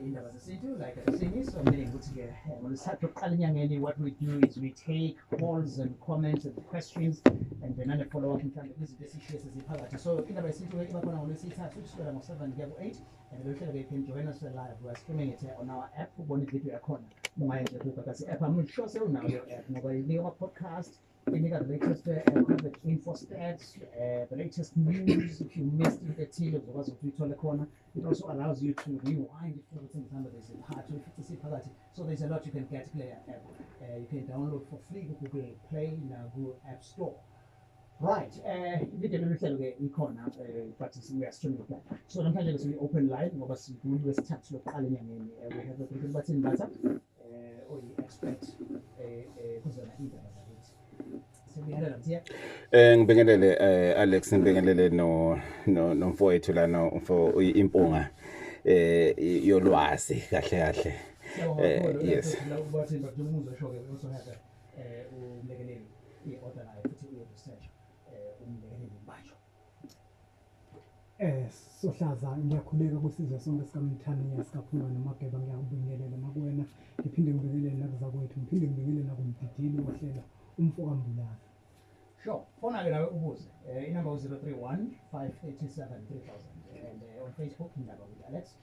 Indaba zesintu like seniso meaning ukuthi-ke ngolwesithathu lokuqala enyangeni, what we do is we take calls and comments and questions and then nane-follow up mhlawumbe kwizinto esishiye seziphakathi. So indaba yesintu-ke iba khona ngolwesithathu kusukela ngo-7 kuya ku-8, and lolu hlelo-ke, you can join us live. We are streaming it on our app. Ubone ividiyo yakhona ungayenze kuGagasi app. I'm sure sewunayo leyo app ngoba inika ama-podcast, inika the latest COVID info, stats, the latest news. If you missed into ethile, uzokwazi ukuthi uyithole khona. It also allows you to rewind if ukuthi mhlawumbe there's a part uyifice siphakathi. So there's a lot you can get kule app. You can download for free ku-Google Play naku-App Store. Right, ividiyo lolu hlelo-ke ikhona, but we are streaming it live. So namhlanje-ke siyi-open live ngoba sikulwesithathu lokuqala enyangeni. We have uDr Bathini Mbatha, oyi-expert kuzona iy'ndaba zakithi. Sibingelela, Mthiya. Ngibingelele Alex, ngibingelele no nomfowethu lana, umfo impunga yolwazi kahle kahle. Siyabonga kakhulu. Yes. Bathini, but umuzwe sho-ke, we also have umlekeleli, i-author naye futhi uyi-research, umlekeleli Mbatsho. Sohlaza, ngiyakhuleka kusizwe sonke sikaMthaniya, sikaphunga noMageba. Ngiyakubingelela nakuwena, ngiphinde ngibingelele nakuzakwethu, ngiphinde ngibingelele nakumdidili wohlelo, umfo kaMbulazi. Sure. Fona-ke nawe ubuze. Inamba u-031 537 3000 and on Facebook, Indaba with Alex,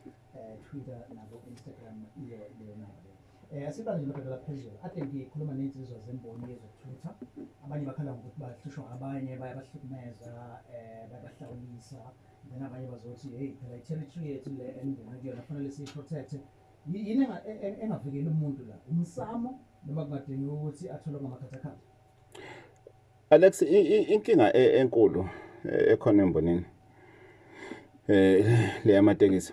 Twitter nabo Instagram, iyo leyo namba leyo. Asibale nje madoda phezulu. Ade ngikhuluma ney'nsizwa zemboni yezokuthutha. Abanye bakhala ngokuthi bahlushwa abanye, bayabahlukumeza, bayabahlawulisa. Then abanye bazothi, hey, phela i-territory yethu le engena kuyona kufanele siyi-protect. Yini engavikeli umuntu la? Umsamo noma kungadingi ukuthi atholwe ngamakhathakhatha? Alex, inkinga enkulu ekhona embonini le yamatekisi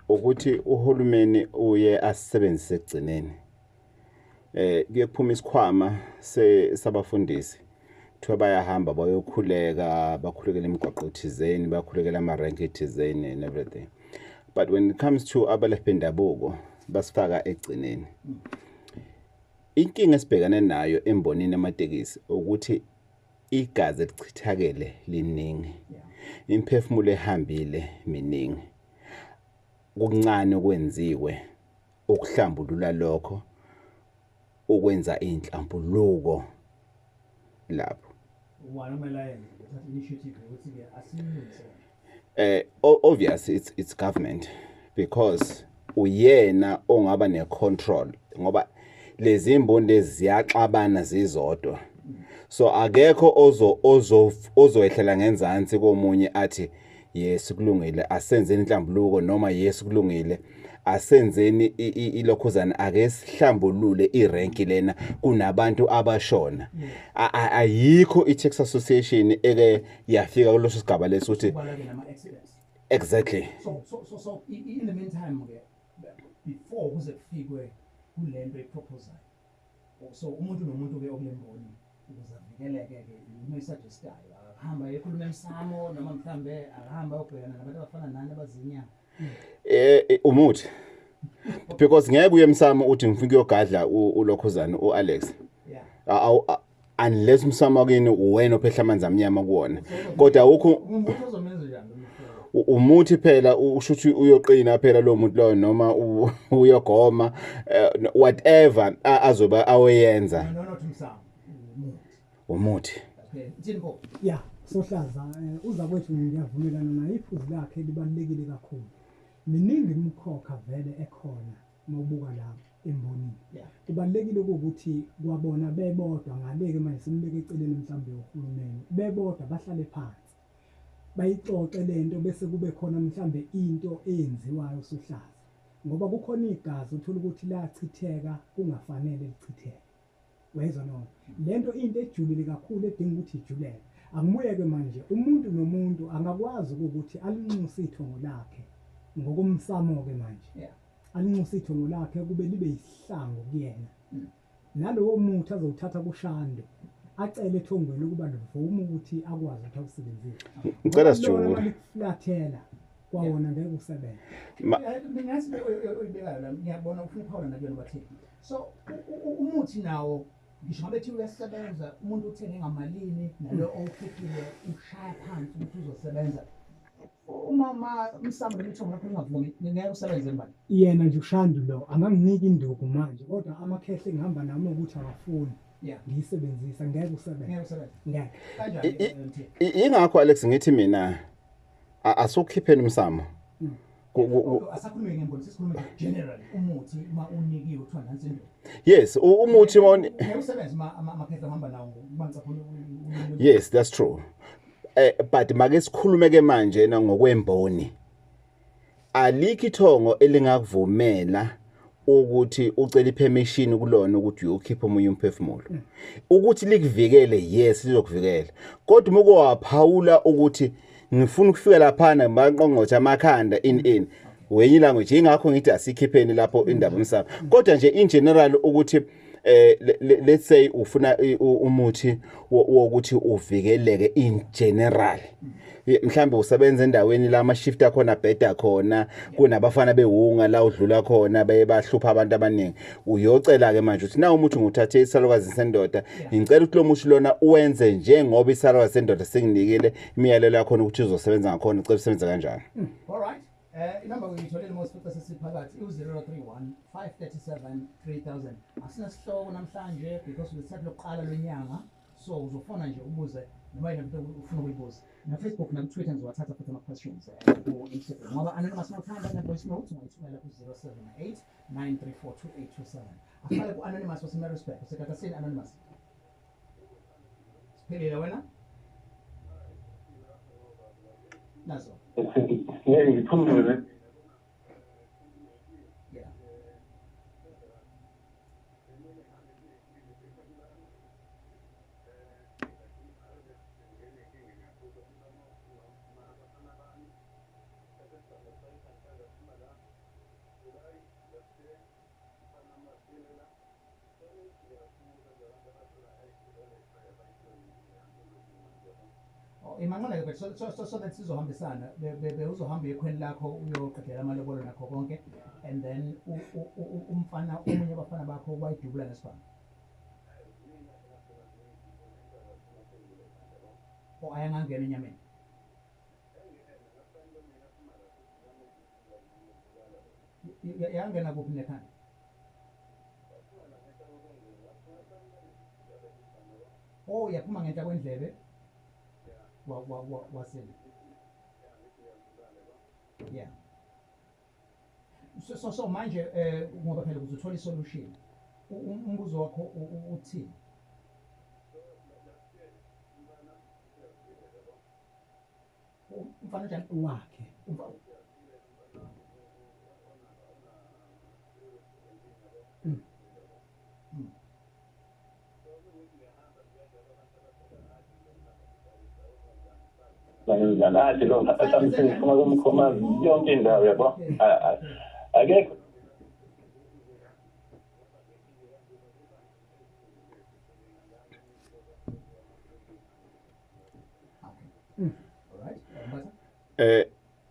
ukuthi uhulumeni uye asebenzise ekugcineni. Kuye kuphuma isikhwama sabafundisi, kuthiwa bayahamba bayokhuleka, bakhulekela imigwaqo thizeni, bakhulekela amarenki thizeni and everything, but when it comes to abalaphi bendabuko basifaka ekugcineni. Inkinga esibhekane nayo embonini yamatekisi ukuthi igazi elichithakele liningi, imiphefumulo ehambile miningi, kuncane okwenziwe ukuhlambulula lokho, ukwenza inhlambuluko lapho. Ubani okumele ayenze, uthatha initiative ukuthi-ke asiyilungise? Obvious it's government because uyena ongaba ne-control, ngoba lezi imboni lezi ziyaxabana zizodwa, so akekho ozo ozo ozoyehlela ngenzansi komunye athi, "Yes, kulungile, asenzeni inhlambuluko," noma, "Yes, kulungile, asenzeni ilokhuzana, ake sihlambulule irenki lena kunabantu abashona." Ayikho i-taxi association eke yafika kuleso sigaba leso ukuthi Kubaleke nama-accidents. Exactly. So in the meantime ke, before kuze kufikwe kulento eproposayo, so umuntu nomuntu ke okule mboni ukuze avikeleke ke, yini oyisuggestayo? Akahamba ekhuluma emsamo noma mhlambe akahamba ayobhekana nabantu abafana nani abazinyanga? Umuthi, because ngeke uye emsamo uthi ngifuna ukuyogadla ulokhuzana uAlex, unless umsamo wakini uwena ophehla amanzi amnyama kuwona, kodwa awukho. Umuthi ozomenza njani lo mhlobo? Umuthi phela usho ukuthi uyoqina phela lo muntu loyo noma uyogoma, whatever azoba aweyenza. No, not umsamo, umuthi. Umuthi. Okay, ithini pho? Ya, Sohlaza, uza kwethu ngiyavumelana naye, iphuzu lakhe libalulekile kakhulu. Miningi imikhokha vele ekhona mawubuka la embonini. Kubalulekile ukuthi kwabona bebodwa ngaleke manje simbeke eceleni mhlawumbe uhulumeni, bebodwa bahlale phansi bayixoxe lento, bese kube khona mhlambe into eyenziwayo, Sohlaza, ngoba kukhona igazi uthola ukuthi lachitheka kungafanele lichitheke. Wayezwa noma lento into ejulile kakhulu edinga ukuthi ijuleke. Angimuyeke manje, umuntu nomuntu angakwazi ukuthi alinxuse ithongo lakhe ngokomsamo-ke manje, alinxuse ithongo lakhe kube libe yisihlangu kuyena, nalowo muthi azowuthatha kushando, acele ethongweni ukuba livume ukuthi akwazi ukuthi awusebenzise. Ngicela Lona sijule. Malikuflathela kwawona ngeke usebenze. Mina oyibekayo la, ngiyabona ufuna uphawula nakuyona bathini. So umuthi nawo, ngisho ngabe thiwa uyasebenza, umuntu uthenge ngamalini nalo owukhiphile ushaya phansi ukuthi uzosebenza. Uma umsamo noma lakho lingavumi, ngeke usebenze mbali. Yena nje uShandu lo anganginika induku manje, kodwa amakhehle engihamba nami ukuthi awafuni ngiyisebenzisa, ngeke usebenze. Ngeke usebenze. Ngeke. Kanjani? Ingakho Alex ngithi mina asukhipheni umsamo. Asakhulume ngemboni, sisikhulume generally umuthi uma unikiwe kuthiwa nansi induku. Yes, umuthi ngeke usebenze uma amakhehle ahamba nawo uma ngicaphuna. Yes, that's true. But make sikhulume ke manje na ngokwemboni. Alikho ithongo elingakuvumela ukuthi ucela ipermission kulona ukuthi uyokhipha omunye umphefumulo. Ukuthi likuvikele, yes lizokuvikela. Kodwa uma ukowaphawula ukuthi ngifuna ukufika laphana banqongqotha amakhanda in wenye language, ingakho ngithi asikhipheni lapho indaba yomsamo. Kodwa nje in general ukuthi let's say ufuna umuthi wokuthi uvikeleke in general, mhlambe usebenza endaweni la ama shift akhona bheda khona, kunabafana bewunga la udlula khona baye bahlupha abantu abaningi, uyocela ke manje ukuthi na umuthi nguthathe isalukazi sendoda, ngicela ukuthi lo muthi lona uwenze njengoba isalukazi sendoda senginikile imiyalelo yakho ukuthi uzosebenza ngakhona, ucela usebenze kanjani. All right. Inamba uyitholile mosifica sesiphakathi u-031 537 3000. Asinasihloko namhlanje because ulethatha lokuqala lwenyanga, so uzofona nje ubuze noma yini into ufuna ukuyibuza. Na Facebook na Twitter ngizowathatha futhi ama questions ku Instagram, ngoba anonymous mawuthanda na voice note ungayithumela ku 078 934 2827. Asiqale ku anonymous wase Maritzburg, usegagasini anonymous. Siphelile wena? Nazo. Ngeke ngiphumule. Yeah. Imanqola ke so that sizohambisana, uzohamba ekhweni lakho uyoqedela amalobolo nakho konke, and then umfana omunye abafana bakho wayidubula ngesibhamu. O ayangangena enyameni. Yangena kuphi nekhanda? Oh, yaphuma ngenhla kwendlebe. Wasini. Yeah. So manje ngoba phela ukuze uthole isolution, umbuzo wakho uthini? Umfana njani wakhe? Ngizalade lo asamsini kumkhomazi yonke indawo yabo. Akekho.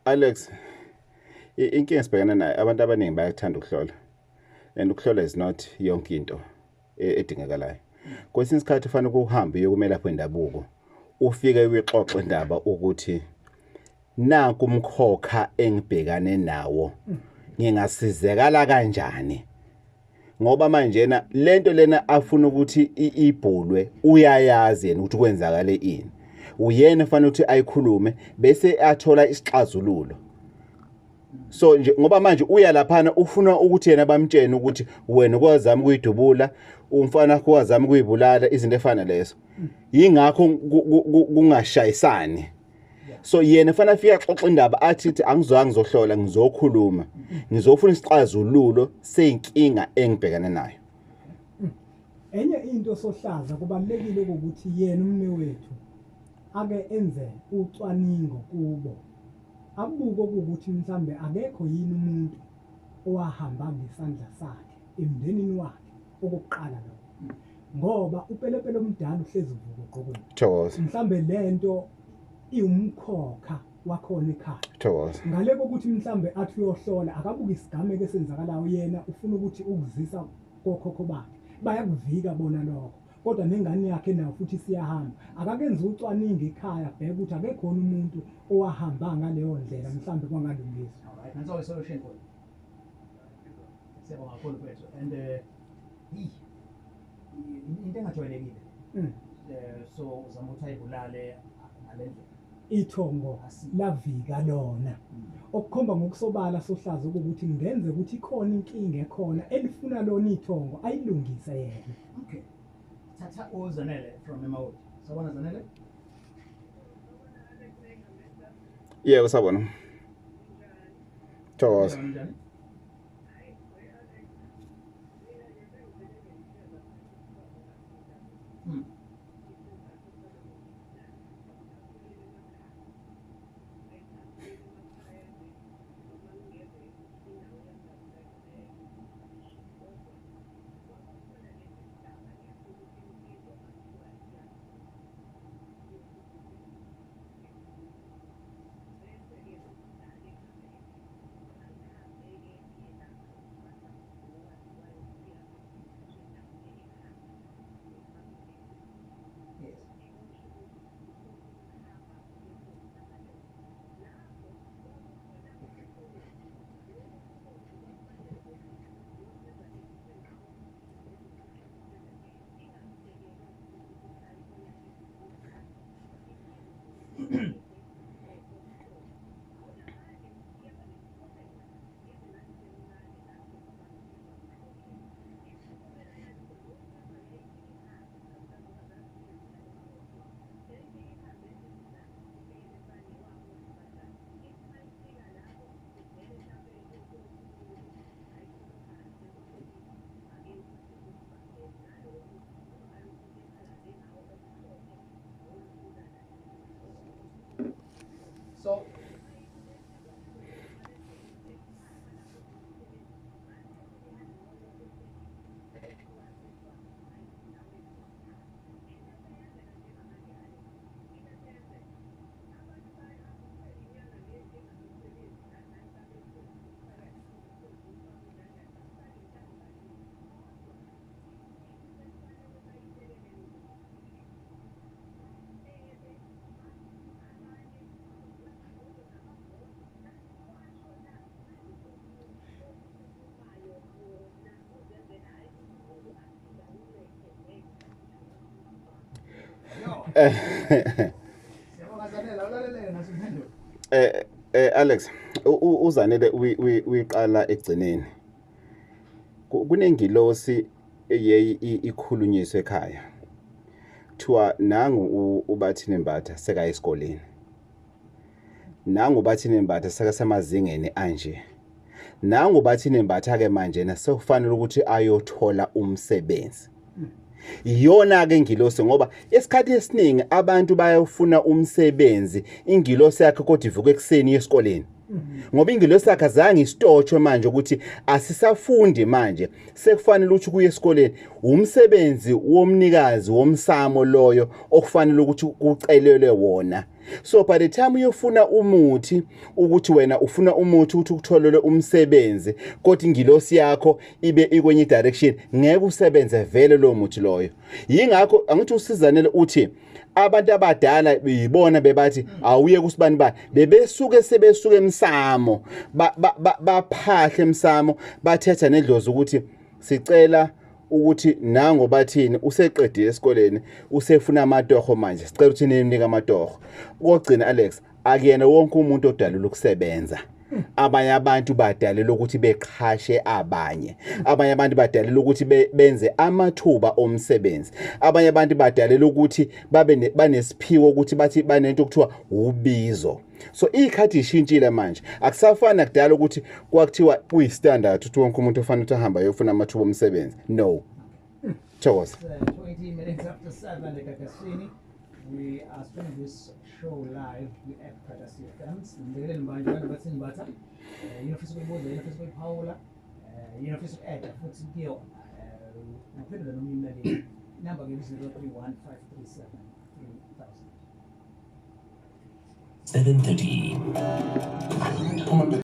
Alex, inkinga esibhekana nayo, abantu abaningi bayakuthanda ukuhlola, and ukuhlola is not yonke into edingekalayo. Kwesinye isikhathi ufanele ukuhamba uye kumelaphi wendabuko, ufike uyixoxe indaba ukuthi nanku umkhokha engibhekane nawo, ngingasizekala kanjani, ngoba manje na lento lena afuna ukuthi ibhulwe, uyayazi yena ukuthi kwenzakale ini, uyena fanele ukuthi ayikhulume bese athola isixazululo. So nje ngoba manje uya laphana ufuna ukuthi yena bamtshene ukuthi wena ukwazama ukuyidubula umfana wakho, wazama ukuyibulala, izinto efana lezo, yingakho kungashayisani. So yena fanele afike axoxe indaba athi angizwanga, ngizohlola, ngizokhuluma, ngizofuna isixazululo seyinkinga engibhekene nayo. Enye into sohlaza kubalekile ukuthi yena umne wethu ake enze ucwaningo kubo, abuke ukuthi mhlambe akekho yini umuntu owahamba ngesandla sakhe emndenini wakhe okokuqala lokho, ngoba upelepele omdala uhlezi uvuka ogqokweni. Thokoza. Mhlambe lento iwumkhokha wakhona ekhaya. Thokoza. Ngale kokuthi mhlambe athi uyohlola, akabuke isigameko esenzakalayo, yena ufuna ukuthi ukuzisa kokhokho bakhe, bayakuvika bona lokho. kodwa nengane yakhe nayo futhi siyahamba. Akakenzi ucwaningo ekhaya, bheka ukuthi akekhona umuntu owahamba ngaleyo ndlela, mhlawumbe kwangalungiswa. All right, nanso solution for you. Siyabonga kakhulu mfethu. And into engajwayelekile. So uzama ukuthi ayibulale ngale ndlela. Ithongo lavika lona. Okukhomba ngokusobala sohlaza ukuthi ngenze ukuthi ikhona inkinga ekhona elifuna lona ithongo ayilungise yena. Okay. Thatha uZanele from eMawoti. Sawubona Zanele? Yebo, sawubona. Thokoza. Njani? Yes. So Alex, uZanele uyiqala ekugcineni. Kunengilosi eyeyi ikhulunyiswe ekhaya. Kuthiwa nangu uBathini Mbatha sekaye esikoleni. Nangu uBathini Mbatha sekasemazingeni anje. Nangu uBathini Mbatha ke manje sekufanele ukuthi ayothola umsebenzi. Iyona ke ingilosi, ngoba esikhathi esiningi abantu bayofuna umsebenzi, ingilosi yakhe kodwa ivuka ekuseni esikoleni. Ngoba ingilosi yakhe azange isitotshwe manje ukuthi asisafundi manje, sekufanele ukuthi kuye esikoleni. Umsebenzi womnikazi womsamo loyo okufanele ukuthi kucelelwe wona. So by the time uyofuna umuthi, ukuthi wena ufuna umuthi ukuthi ukutholele umsebenzi, kodwa ingilosi yakho ibe ikwenye direction, ngeke usebenze vele lo muthi loyo. Yingakho angithi uSizanele uthi abantu abadala beyibona bebathi awuye kusibani bani, bebesuke sebesuke emsamo, baphahle emsamo, bathetha nedlozi ukuthi sicela ukuthi nango bathini useqedile esikoleni, usefuna amatoho manje, sicela ukuthi nimnike amatoho. Kokugcina Alex, akuyena wonke umuntu odalula ukusebenza. Abanye abantu badalelwe ukuthi beqhashe abanye, abanye abantu badalelwe ukuthi benze amathuba omsebenzi, abanye abantu badalelwe ukuthi babe banesiphiwo ukuthi bathi banento okuthiwa ubizo. So ikhathi ishintshile manje, akusafani nakudala ukuthi kwakuthiwa kuyi-standard ukuthi wonke umuntu ofanele ukuthi ahambe ayofuna amathuba omsebenzi. No. Thokoza. 7:20 eGagasini. We are streaming this show live kwi-app Gagasi FM. Simbingelele Mbanje noBathini Mbatha. Yini ofisa ukuyibuza, yini ofisa ukuyiphawula, yini ofisa uku-adda futhi kuyona. Ngaphendula noma imlaleli. Inamba ke 031 537 3000. 7:30.